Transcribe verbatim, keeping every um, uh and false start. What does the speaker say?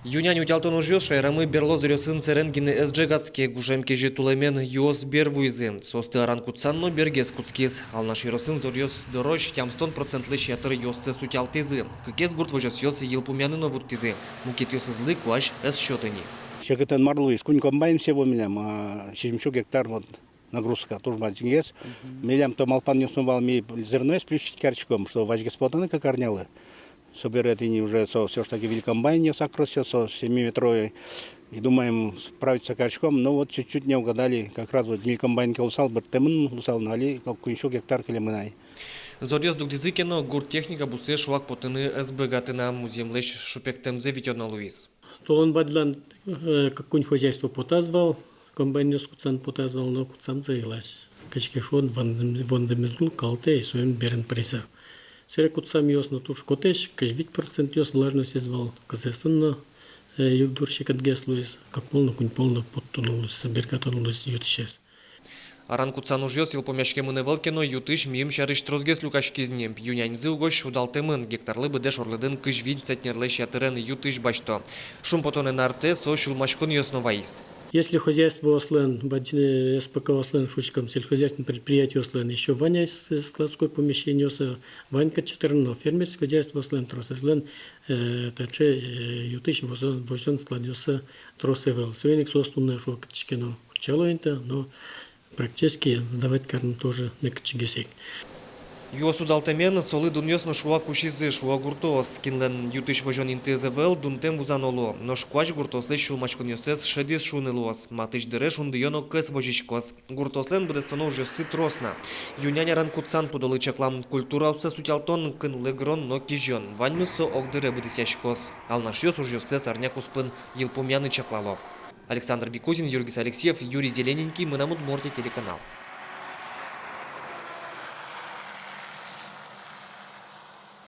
Ю-нянь утялтон ужъёс шаерамы берло зоръёсын сэрен гинэ ӧз ӝегатске. Гужем кезьыт улэмен юос бер вуизы. Соосты аран кутсан но бергес кутскиз. Алнаш ёросын зоръёс дорозь тямыстон процентлэсь ятыр юоссэс утялтӥзы. Кыкез гурт возёсъёс йылпумъяны но вуттӥзы. Мукетъёсызлы куазь ӧз сёты ни. Секытэн мар луиз, куинь комбайн всего милям, а, сизьымсю гектар вот нагрузка туж бадӟымгес. Мгм. Милям то малпанъёсмы вал, ми зерноез плющить кариськом, что вазьгес потаны кык арнялы. Собере тӥни уже со, всё ж таки выль комбайнъёс акросъёс, со семиметровый. И думаем, справиться кариськом, но вот чуть-чуть не угадали, как раз вот выль комбайн ке луысал, бертэмын луысал, но али куиньсю гектар кылемын ай. Зоръёс дугдӥзы ке но, гурт техника бусые шуак потыны ӧз быгаты на, музъемлэсь шупектэмзэ витёно луиз. Толон бадьлан, э, кык-куинь хозяйство потаз вал, комбайнъёс кутсан потаз вал, но кутсамзы йылась. Кызьы ке шуод, вандым-, вандымез луэ, калтэ, и соин берен пыриз. Сэре кутсамъёс но туж котэсь, кызь вить процентъёс влажностез вал, кызэсын но, э, югдур секытгес луиз, кык пол но, куинь пол но поттоно луиз, бергатоно луиз ю-тысез. Аран кутсан ужъёс йылпумъяськемын ӧвӧл ке но, ю-тысь миым сярысь тросгес люкаськиз ни. Ю-няньзы угось удалтэмын, гектарлы быдэ шорлыдын кызь вить центнерлэсь ятырен ю-тысь басьто. Шумпотонэн артэ со сюлмаськонъёс но вайиз. Если хозяйствоослэн, бадӟым, э, СПК-ослэн, шуиськом, сельскохозяйственной предприятиослэн ещё вань ай с-, складской помещениосы, вань кыӵе тырыны, но фермерской хозяйствоослэн тросэзлэн, э, таӵе, э, ю-тысь возё-, возён складъёссы трос ӧвӧл. Соин ик соос туннэ, шуо, кытчы ке но утчало инты, но практически сдавать карыны тоже нокытчыгес ик. Юос удалтэмен, солы дунъёс но шуак усизы, шуо гуртоос. Кинлэн ю-тысь возён интыез ӧвӧл, дунтэм вузано луо. Нош куазь гуртоослэсь сюлмаськонъёссэс шӧдӥз шуыны луоз. Матысь дыре шундыё но кӧс возиськоз. Гуртоослэн быдэстоно ужъёссы трос на. Ю-нянь аран кутсан пудолы чаклам культураоссэс утялтон, кын улэ гырон но кизён. Ваньмыз со огдыре быдэсъяськоз. Алнашъёс ужъёссэс арня куспын йылпумъяны чаклало. Александр Бекузин, Юргис Алексеев, Юрий Зелененький, «Мынам Удмуртие» телеканал.